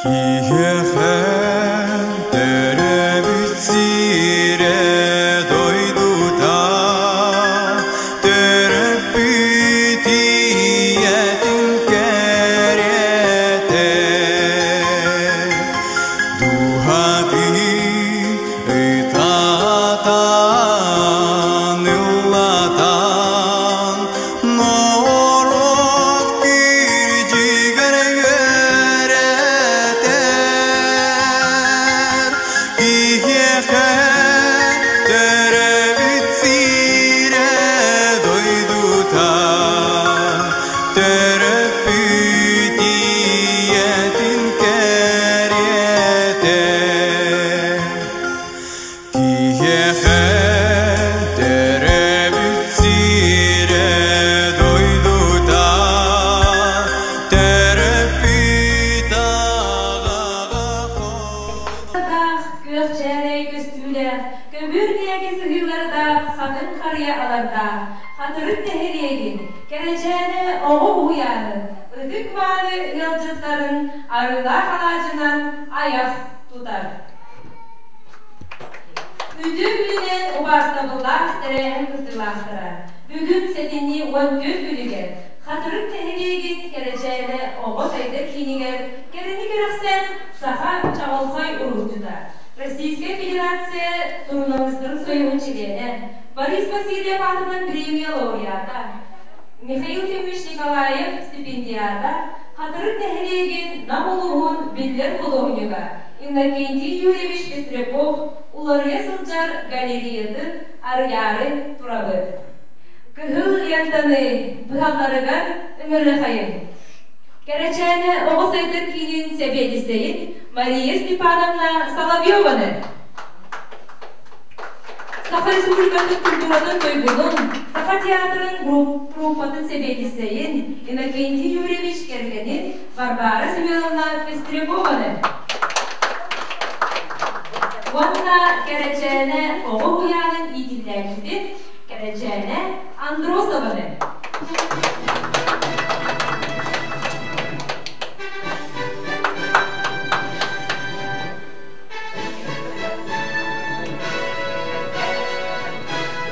Киһиэхэ төрөөбүт сирэ дойдута, төрөппүт ийэтин кэриэтэ. Дууһатын ытатан, ыллатан, норуот кирдьигэр үөрэтэр. Киһиэхэ төрөөбүт сирэ дойдута, төрөппүт ийэтин кэриэтэ. Киһиэхэ төрөөбүт сирэ дойдута, төрөппүт аҕаҕа Күөх чээлэй көстүүлээх, көбүр диэки сыһыылардаах хатыҥ харыйа алардаах, хатырык нэһилиэгин, кэрэчээнэ оҕо уһуйаанын, ытык-мааны ыалдьыттарын арыылаах алаадьынан айах тутар. Үтүө күнүнэн убаастабыллаах тэрээһин кыттыылаахтара бүгүн сэтинньи 14 күнүгэр Хатырык нэһилиэгин Кэрэчээнэ оҕо сайдар киинигэр кэрэни кэрэхсээн саха чаҕылхай уруһуйдьута, Российскай Федерация суруналыыстарын союһун чилиэнэ, Борис Васильев аатынан премия лауреата, Михаил Ефимович Николаев стипендиата, Хатырык нэһилиэгин Нам улууһун биллэр худуоһунньуга Иннокентий Юрьевич Пестряков уларыйа сылдьар галереятын арыйаары турабыт. Кыһыл лентаны быһалларыгар ыҥырыахайыҥ. Кэрэчээнэ оҕо сайдар киинин сэбиэдиссэйин Мария Степановна Соловьеваны Саха Республикатын культуратын туйгунун, Саха театрын труппатын сэбиэдиссэйин Иннокентий Юрьевич кэргэнин Варвара Семеновна Пестрякованы уонна Кэрэчээнэ оҕо уһуйаанын иитиллээччитин Кэрэчээнэ Андросованы.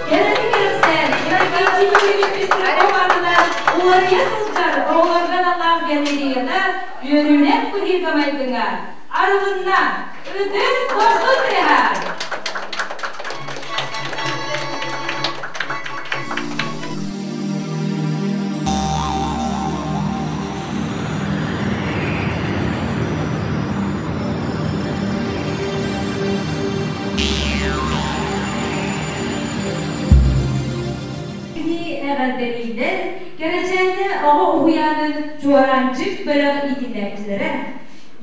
Кэрэни кэрэхсээн, Иннокентий Юрьевич Пестряков аатынан уларыйа сылдьар оҕолорго аналлаах галереяда үөрүүлээх быһыыга-майгыга арылынна Ытыс дохсун тыаһа! Эҕэрдэлиилэр Кэрэчээнэ оҕо уһуйаанын Чуораанчык бөлөх иитиллээччилэрэ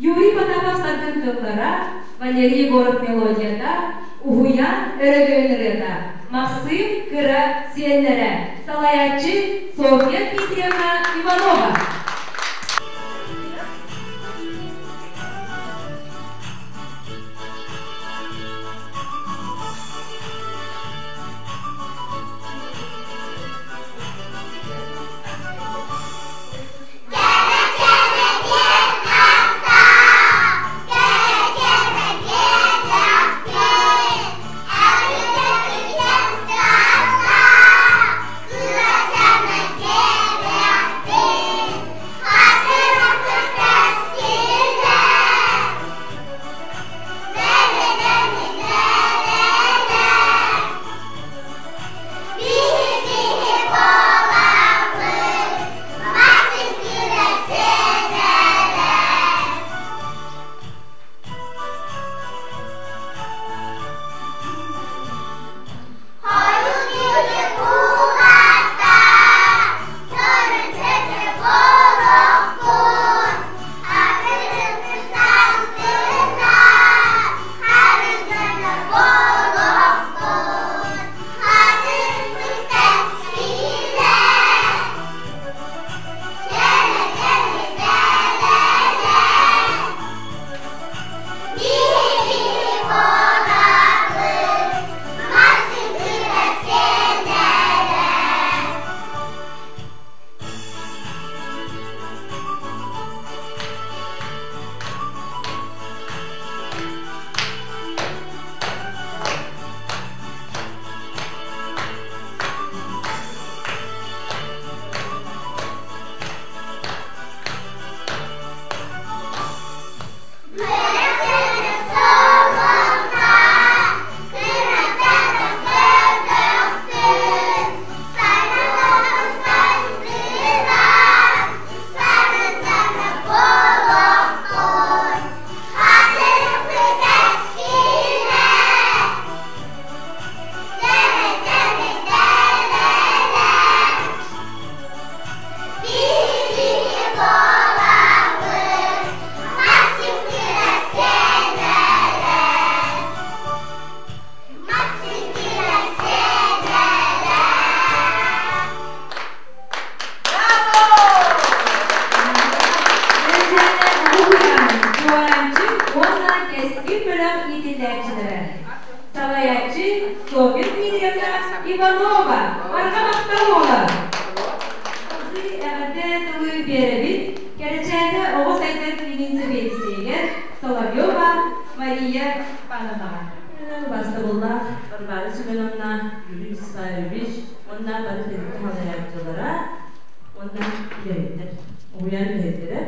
Юрий Потапов Саргын тыллара, Валерий Егоров мелодията, Уһуйаан өрөгөйүн ырыата, Махсыым кыра сиэннэрэ, салайааччы Софья Дмитриевна Иванова. уһуйаанын Чуораанчык уонна Кэскил бөлөх иитиллээччилэрэ. Салайааччы Софья Дмитриевна Иванова. Барҕа махтал буолар! Салгыы эҕэрдэ тылы биэрэбит Кэрэчээнэ оҕо сайдар киинин сэбиэдиссэйигэр Соловьева Мария Ивановнаҕа. Убаастабыллаах Варвара Семеновна, Юрий Вячеславович уонна бары тэрилтэ салайааччылара уонна үлэһиттэр, уһуйаан үлэһиттэрэ.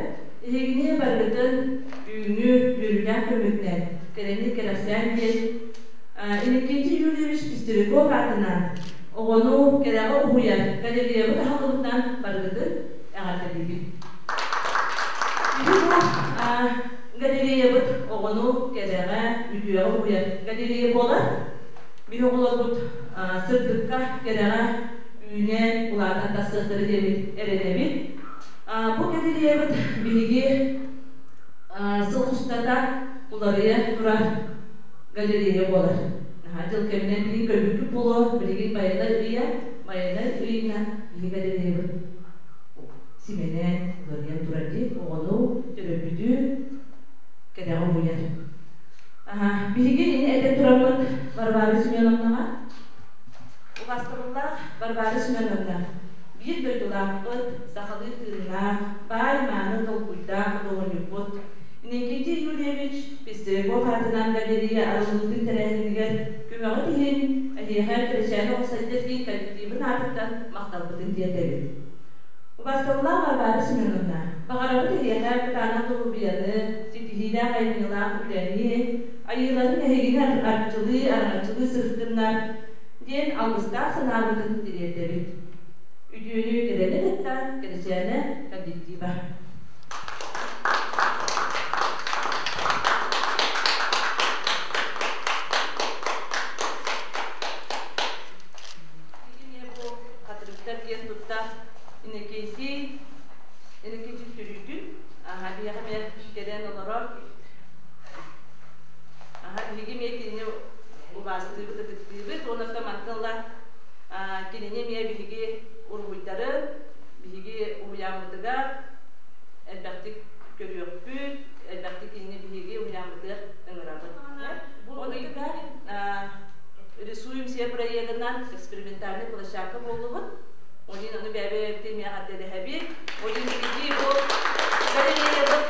Эһигини барыгытын бүгүҥҥү үөрүүлээх көмөтүнэн кэрэни кэрэхсээн диэн Иннокентий Юрьевич Пестеряков аатынан оҕону кэрэҕэ уһуйар галереябыт аһыллыбытынан барыгытын эҕэрдэлиибит. Биһи бу галереябыт оҕону кэрэҕэ, үтүөҕэ уһуйар галерея буолар. Биһи оҕолорбут сырдыкка, кэрэҕэ үүнэн, улаатан тахсыахтара диэммит эрэнэбит. Бу галереябыт биһиги сыл устата уларыйа турар галерея буолар. Наһаа дьыл кэминэн билигин көрбүккүт буолуо, билигин Байанай ыйа, Байанай ыйынан биһиги галереябыт симэнэн, уларыйан турар дии, оҕону, төрөппүтү кэрэҕэ уһуйар. Биһиги ини этэн тураммыт Варвара Семеновнаҕа, убаастабыллаах Варвара Семеновна, биир дойдулаахпыт, сахалыы тыыннаах, баай-мааны толкуйдаах худуоһунньукпут Иннокентий Юрьевич Пестряков аатынан галерея арыллыытын тэрээһинигэр көмөҕүт иһин эһиэхэ Кэрэчээнэ оҕо сайдар киин коллективын аатыттан махталбытын тиэрдэбит. Убаастабыллаах Варвара Семеновна, баҕарабыт эһиэхэ кытаанах доруобуйаны, ситиһиилээх айымньылаах үлэни, айыыларын эһигини арчылыы, араҥаччылыы сырыттыннар диэн алгыстаах санаабытын тириэрдэбит. Үтүөнү кэрэни кытта Кэрэчээнэ коллектива. Бу хатырыктар диэн тутта Иннокентий Иннокентий түрүүтүн аха биһиэхэ эмиэ кэлэн олорор аха биһиги эмиэ кинини убаастыыбыт ытыктыыбыт уонна мантан ыла кинини эмиэ биһиги уруһуйдарын биһиги уһуйааммытыгар элбэхтик көрүөхпүт элбэхтик кинини биһиги уһуйааммытыгар ыҥырабыт бу ыйга рисуем все проегынан экспериментальный площадка буоллубут. Онин ону бэйэ-бэйэбитин эмиэ эҕэрдэлэһэбит. Онин биһиги бу галереябыт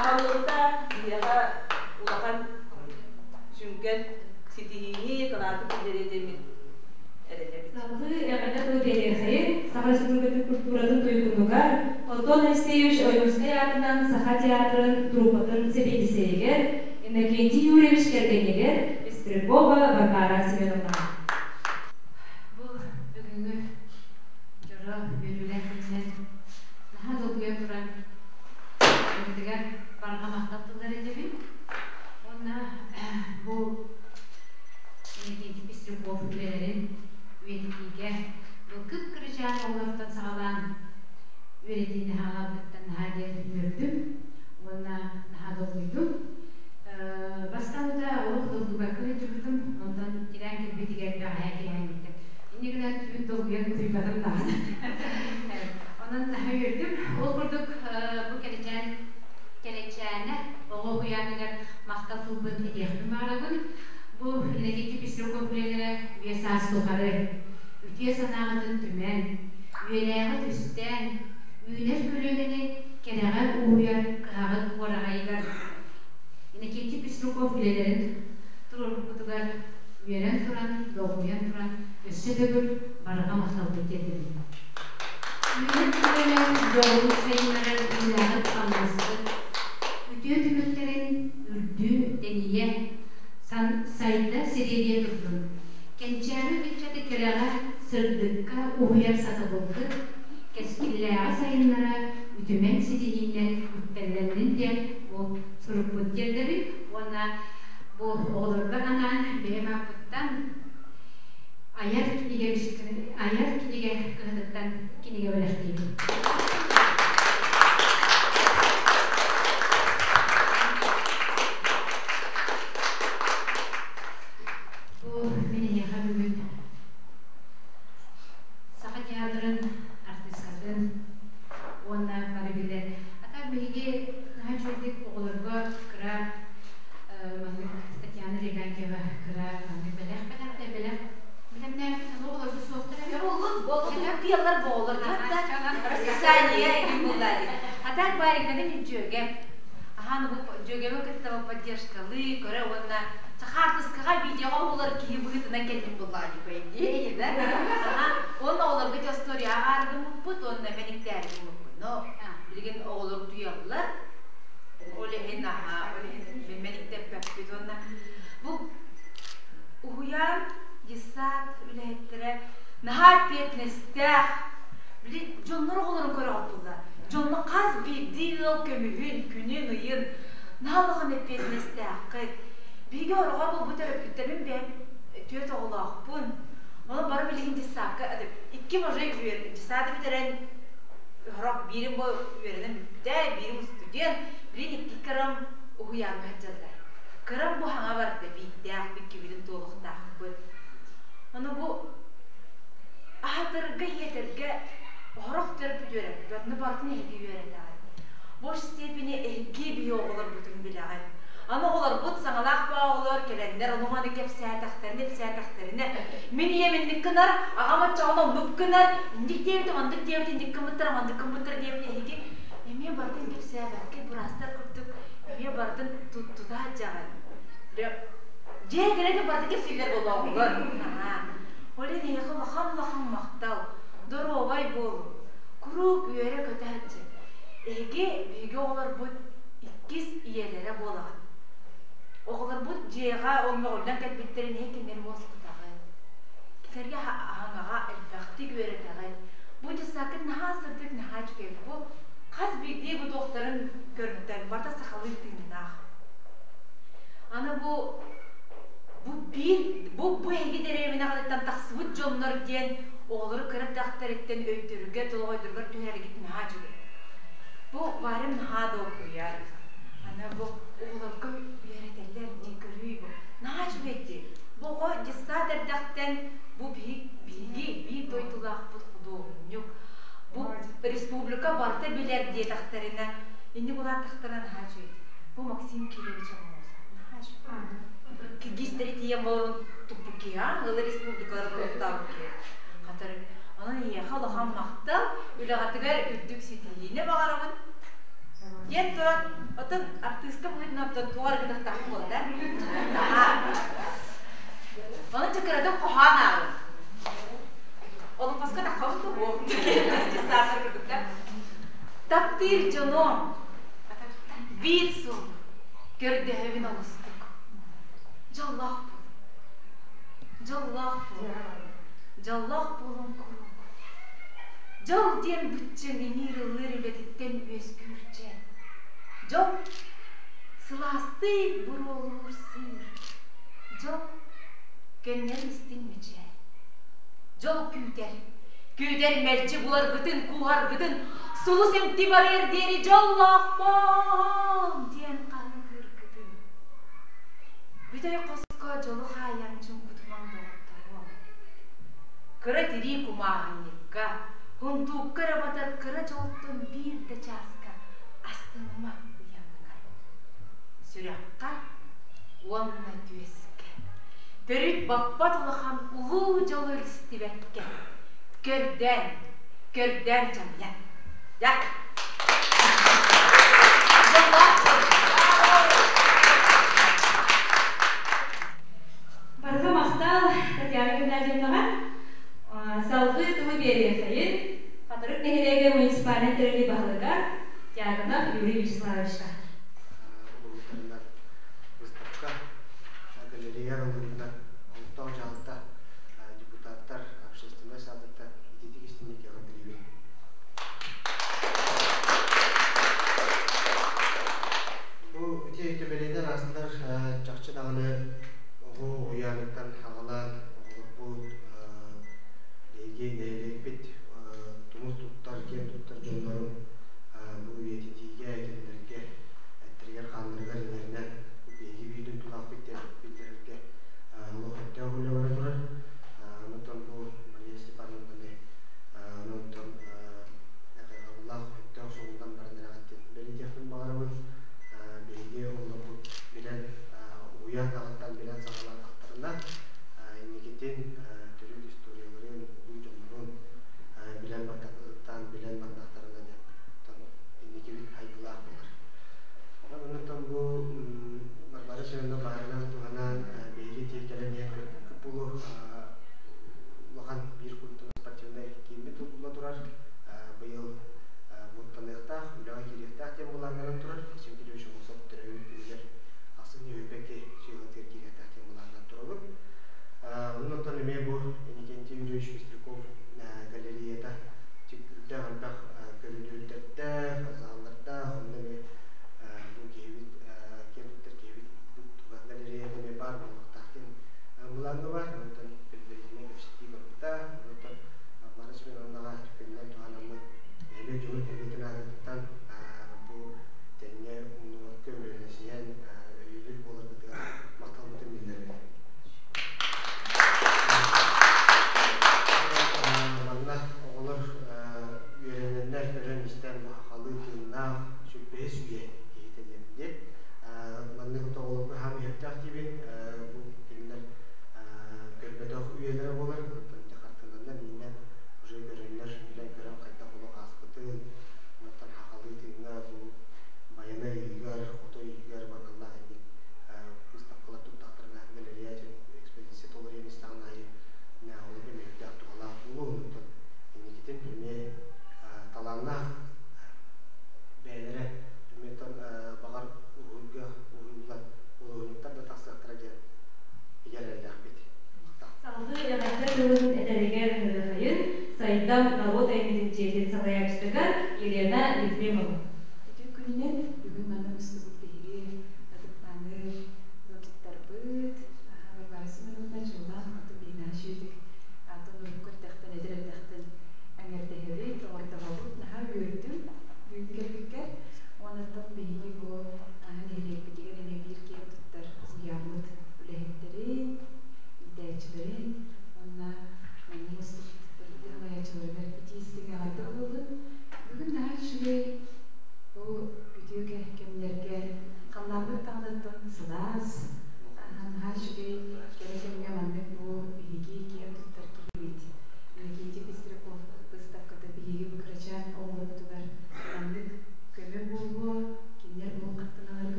аһыллыбыта биһиэхэ улахан сүҥкэн ситиһиини, кылааты киллэриэ диэммит эрэнэбит. Салгыы эҕэрдэ тылы биэриэххэйин Саха Республикатын культуратын туйгунугар Платон Алексеевич Ойуунскай аатынан Саха театрын труппатын сэбиэдиссэйигэр Иннокентий Юрьевич кэргэнигэр Пестрякова Варвара Семеновнаҕа. Бу бүгүҥҥү дьоро үөрүүлээх күнүнэн наһаа долгуйан туран барытыгар барҕа махтал тыллар этэбин. Уонна бу Иннокентий Пестряков үлэлэрин үйэтитиигэ бу кып-кырачаан оҕолортон саҕалаан үөрэтиини хаалаабытыттан наһаа диэн үөрдүм уонна наһаа долгуйдум. Бастаан утаа олох долгуйбакка сылдьыбытым, онтон тирээн кэлбитигэр бэҕэһээ киэһээҥҥиттэн. Инньэ гынан түүн долгуйан утуйбатым даҕаны. Онон наһаа үөрдүм. Ол курдук бу кэрэчээн кэрэчээнэ оҕо уһуйааныгар махтал тылбын этиэхпин баҕарабын. Бу Иннокентий Пестряков үлэлэрэ үйэ саас тухары үтүө санааҕытын түмэн, үйэлээҕи түстээн, үүнэр көлүөнэни кэрэҕэ уһуйар кыһаҕыт уораҕайыгар Иннокентий Пестряков үлэлэрин туруорбуккутугар үөрэн туран, долгуйан туран өссө төгүл барҕа махталбыт тиэрдэбин. Үүнэр көлүөнэ дьоҕурун сайыннарар үлэҕит хамнаскыт үтүө түмүктэрин үрдүү, тэнийэ, сайда сириэдийэ турдун. Кэнчээри ыччаты кэрэҕэ, сырдыкка уһуйар сатабылгыт, кэскиллээҕи сайыннара үтүмэн ситиһиинэн үктэллэннин диэн бу сурукпут тиэрдэбин уонна бу оҕолорго анаан бэйэм ааппыттан айар кинигэ айар кинигэ кыһатыттан кинигэ бэлэхтиибин. Бу мин эйиэхэ бүгүн Саха театрын артыыскатын уонна бары билэр. А так биһиги Наһаа үчүгэйдик оҕолорго кыра маннык Татьяна Легантьева кыра маннык бэлэх бэлэх бэлэх бэлэмнээбит оҕолорго суохтар Боллун боллун тыаллар боолор расписание буолла. А так Вариканы мин дьүөгэм. Ахан бу дьүөгэбин кытта поддержкалыы көрө уонна хаартыскаҕа видеоҕа уһулар киһи быһыытынан кэллим буллаҕа по идее, да? Уонна оҕолорго история ааргыммыппыт уонна мэниктээргиммыппыт. Но билигин оҕолор туйаллар. Ол иһин аха, ол иһин мэниктэппэппит уонна бу уһуйаан детсад үлэһиттэрэ наһаа эппиэтинэстээх. Били дьоннор оҕолорун көрөҕүт Дьонно хас биирдии ыал көмүһүн, күнүн, ыйын наһаа улахан эппиэтинэстээххит. Биһиги ороҕор буолбут төрөппүттэрбин бэйэм түөрт оҕолоохпун. Онон бары билигин детсадка икким уже детсады бүтэрэн сорох биирим бу үөрэнэн бүппүтэ, биирим студент, билигин икки кырам уһуйааҥҥа сылдьаллар. Кырам бу хаҥа барда, биирдээх, иккибитин туолуохтаахпыт. Ону бу аһатырга, иэтэргэ Оһорох төрөппүт үөрэппэт, но барытын эһиги үөрэтэҕит. Больше степени эһиги биһи оҕолорбутун билэҕит. Аны оҕолорбут саҥалаах баа оҕолор кэлэннэр ону-маны кэпсээтэхтэринэ, ипсээтэхтэринэ, мин ийэм инник гынар, аҕам оччоҕуна оннук гынар, инник диэбитим, оннук диэбит, инник гыммыттар, маннык гыммыттар диэбит эһиги эмиэ барытын кэпсээбэккэ, быраастар курдук эмиэ барытын тута сылдьаҕыт. Дьиэ кэрэтэ барыта кэпсииллэр буолуоҕулар. Ол иһин эһиэхэ улахан-улахан махтал. Доруобай буолуҥ, куруук үөрэ-көтө сылдьыҥ. Эһиги биһиги оҕолорбут иккис ийэлэрэ буолаҕыт. Оҕолорбут дьиэҕэ оҥоҕуллан кэлбиттэрин иһин кинилэри уоскутаҕыт. Кинилэргэ аһаҥаҕа элбэхтик үөрэтэҕит. Бу дьыссааккыт наһаа сырдык, наһаа үчүгэй. Бу хас биирдии бу туохтарын көрүҥтэн барыта сахалыы тыыннаах. Аны бу бу биир бу бу эһиги дэриэбинэҕититтэн тахсыбыт дьоннор диэн оҕолору кыра эрдэхтэриттэн өйдөрүгэр, толоҕойдоругар түһэрэргит наһаа үчүгэй. Бу Варям наһаа долгуйар. Аны бу оҕолорго үөрэтэллэр дии көрүүй бу. Наһаа үчүгэй дии. Бу оҕо детсад эрдэхтэн бу биһиги биир дойдулаахпыт худуоһунньук. Бу республика барыта билэр диэтэхтэринэ, инник улааттахтарына наһаа үчүгэй. Бу Максим Кириллович Аммосов наһаа үчүгэй. Киргизтэри тиийэн болон туппут киһи, ыла республикаларын олохтообут киһи. Хатыр. Онон эйиэхэ улахан махтал, үлэҕитигэр үрдүк ситиһиини баҕарабын. Диэн туран, отон артыыска быһыытынан оттон туох эрэ гынахтаахпын буолла да. Онон чакыратык хоһоон ааҕын. Олоппоско таххабыт дуо? Таптыыр дьонуом, биир сыл көрдөһөбүн олустук. Дьоллоох буол. Дьоллоох буол. Дьоллоох буолуҥ куруук. Дьол диэн быччыҥ иҥиир-ыллыыр үлэтиттэн үөскүүр дьэ. Дьол сылаастыы буруолуур сыыр. Дьол көннөрү истиҥ мичээр. Дьол күүтэр. Күүтэр мэлдьи буларгытын, кууһаргытын сулус эмти барыар диэри дьоллоохпун диэн хаһыытыыргытын. Бүтэй хоско дьолу хаайан чуҥкутумаҥ доҕотторуом. Кыра тирии кумааһынньыкка, һундуукка эрэ батар кыра дьолтон биир да чааска астыныма ыйанныгар. Сүрэххэ уонна түөскэ. Төрүт баппат улахан улуу дьолу истибэккэ, көрдөөн, көрдөөн дьалыйан. Як! Барҕа махтал Татьяна Геннадьевнаҕа. Салгыы тылы биэриэхэйин Хатырык нэһилиэгэ муниципальнай тэрилии баһылыга Дьяконов Юрий Вячеславовичка. Улуутарынан выставка галерея ылынна. Олохтоох дьаһалта, депутаттар, общественнай саадыктар ититик истинник эҕэрдэлиибин.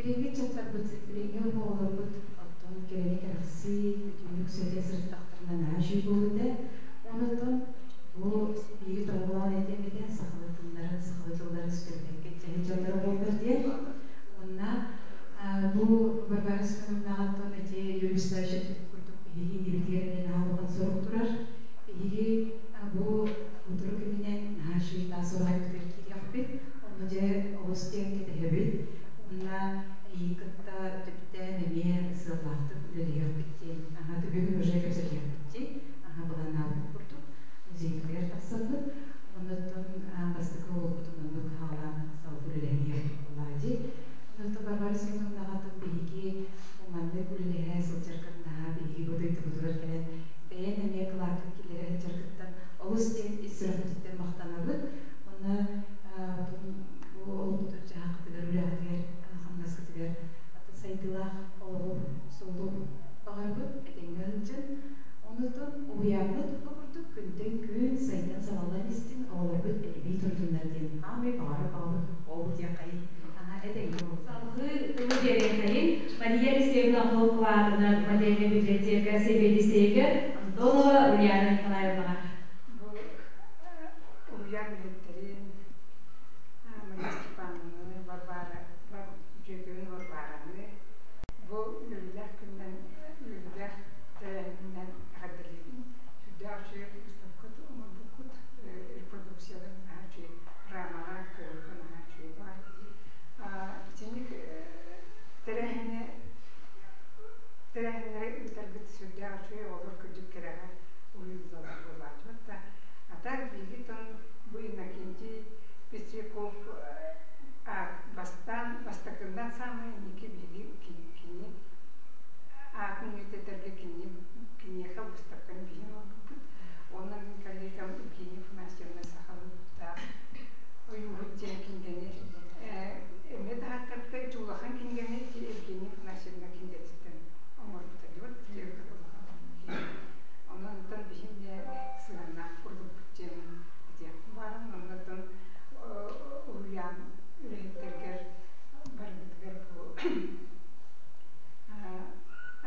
Билиҥҥи ыччаттарбыт, билиҥҥи оҕолорбут оттон кэрэни кэрэхсии, үтүөнү үксэтэ сырыттахтарына наһаа үчүгэй буолуо этэ. Онон бу биһиги тоһоҕолоон этиэм этэ, сахалыы тылларын, сахалыы тылларын сүтэрбэккэ дьэһи дьонноро буоллар диэн. Уонна бу Варвара Семеновнаҕа ити Юрий Вячеславович эппитин курдук биһиги иннибитигэр эмиэ наһаа улахан сорук турар. Биһиги бу утуру кэминэн наһаа үчүгэй таас ураһайбытыгар киириэхпит. Онно дьэ олус диэн кэтэһэбит. Уонна эйигин кытта түптээн эмиэ сыаллаахтык үлэлэһиэхпит диэн аһа бүгүн уже кэпсэтиэхпит дии аһа былааннаабыт курдук музейбытыгар тахсаммыт. Оннуттан бастакы уолбутун оннук хаалаан салгыы үлэлэһиэх буоллаа дии. Оннуттан Варвара Семеновнаҕатын биһиги маннык үлэлэһэ сылдьаргын наһаа биһиги бу дойдубутугар кэлэн бэйэн эмиэ кылааккын киллэрэ сылдьаргыттан олус диэн ис сүрэхпититтэн махтанабыт. Уонна бу олохпутун дьаһаххытыгар, үлэҕитигэр, хамнаскытыгар атын сайдыылаах олоҕу, суолу баҕарабыт, этэҥҥэ сылдьын. Онутун уһуйааммыт бу курдук күнтэн күн сайдан салаллан истин, оҕолорбут элбии турдуннар диэн хаамай баҕарар баҕабыт ол диэххэйин этэҥҥэ буоллун. Салгыы тылы биэриэхэйин Мария Алексеевна Охлопкова аатынан модельнай библиотека сэбиэдиссэйигэр Антонова Ульяна Николаевнаҕа. Бу уһуйаан үлэһиттэрин Мария Степановнаны, Варвара, дьүөгэбин Варвараны бу үөрүүлээх күнүнэн, үөрүүлээх тэрээһининэн эҕэрдэлиибин. Сүрдээх үчүгэй выставка оҥорбуккут, репродукциялар наһаа үчүгэй, рамаҕа көрөргө наһаа үчүгэй баар. Итинник тэрээһини тэрээһиннэри ыытаргыт сүрдээх үчүгэй, оҕолор кырдьык кэрэҕэ уһуйуллаллар буолааччыбыт да. А так биһиги тон бу Иннокентий Пестряков бастаан бастакыннан саамай инники биһиги кини аатын үйэтитэргэ кини киниэхэ выставканы биһиги оҥорбуппут. Онно мин коллегам Евгения Афанасьевна сахалыы ойууһут диэн кинигэни эмиэ таһааттарбыта ити улахан кинигэни ити Евгения Афанасьевна кинигэтиттэн оҥорбута диэбит Онон онтон биһиги сыһыаннаах курдукпут диэн этиэхпин баарым. Оннотон уһуйаан үлэһиттэргэр барыбытыгар бу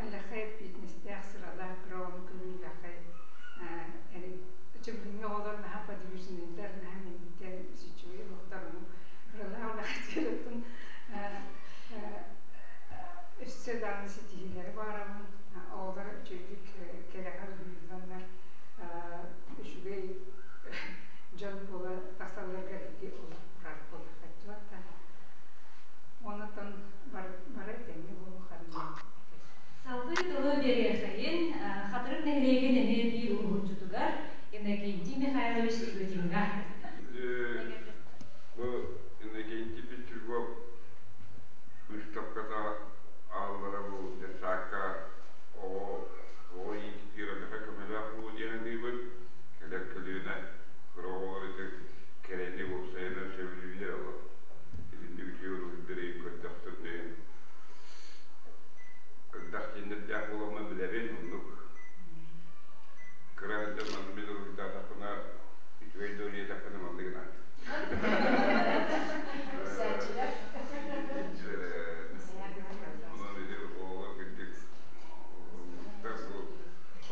аллахай эппиэтинэстээх сыралаах кыра оҕону көрүүлээхэй Чөбүлүҥҥэ оҕолор наһаа подвижныйдар, наһаа мэнниктэр, үчүгэй олохторун кыралаах үлэхэтиэрэттэн өссө даҕаны ситиһиилэри баҕарабын. Оҕолор үчүгэйдик кэрэҕэ уһуйулланнар үчүгэй дьон буола тахсалларыгар ити олох урар буолуохтаах. Онтон бары этэҥҥэ буолуоххарын диэн Салгыы тылы биэриэхэйин Хатырык нэһилиэгин эмиэ биир уһулуччутугар Иннокентий Михайлович Игутиҥҥа. Бу Иннокентий Петюгов быыстапката ааллара бу детсадка оҕо оҕо иитиитигэр миэхэ көмөлөөх буолуо диэн саныыбын. Кэлэр көлүөнэ кыра оҕолор ити кэрэни уопсайынан сөбүлүүллэр олор. Итинник үтүө уруһуйдары көрдөхтөрүнэ элбэх диэннэрдээх буоламмын билэбин, оннук кыра сылдьан манна мин уруһуйдаатахпына үчүгэй да диэтэхпинэ маннык гынан. Онон ити оҕолор кырдьык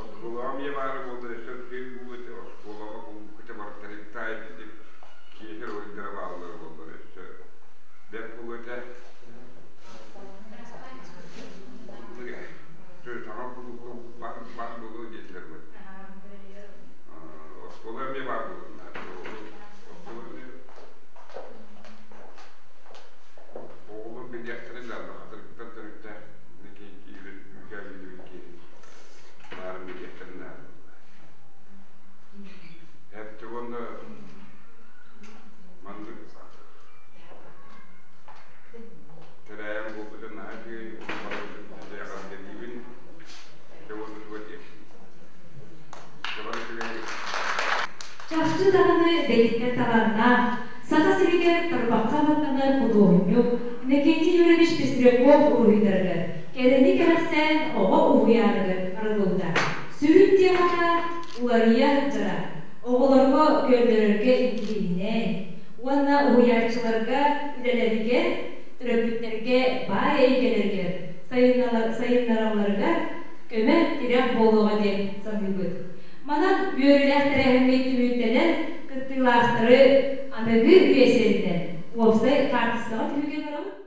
оскуолаҕа эмиэ баара буоллар өссө үчүгэй буолуо этэ оскуолаҕа кулуупка барыттарын таайбыт киэһэ уруһуйдара бааллар буоллар өссө бэрт буолуо этэ. Саҥа кулуупка баар буолуо диэтилэр бу. Оскуола эмиэ баар буолуо. Оскуола эмиэ оҕолор билиэхтэрин наада хатырыктан төрүттээх киһи баарын билиэхтэрин наада. Эпти уонна маннык тэрээһин буолбута наһаа үчүгэй эҕэрдэлиибин дьэ үчүгэй Чахчы даҕаны дэгиттэр талааннаах, Саха сиригэр тарбахха баттанар худуоһунньук Иннокентий Юрьевич Пестряков уруһуйдарыгар кэрэни кэрэхсээн оҕо уһуйааныгар арыллыбыта. Сүрүн темата уларыйа сылдьара, оҕолорго көрдөрөргө интириэһинэй уонна уһуйааччыларга үлэлэригэр төрөппүттэргэ баай эйгэлэригэр сайыннаралларыгар көмө-тирэх буолуоҕа диэн саныыбыт. Манан үөрүүлээх тэрээһиммит түмүктэнэн, кыттыылаахтары аныгы үйэ сиэринэн уопсай хаартыскаҕа түһүүгэ барабыт.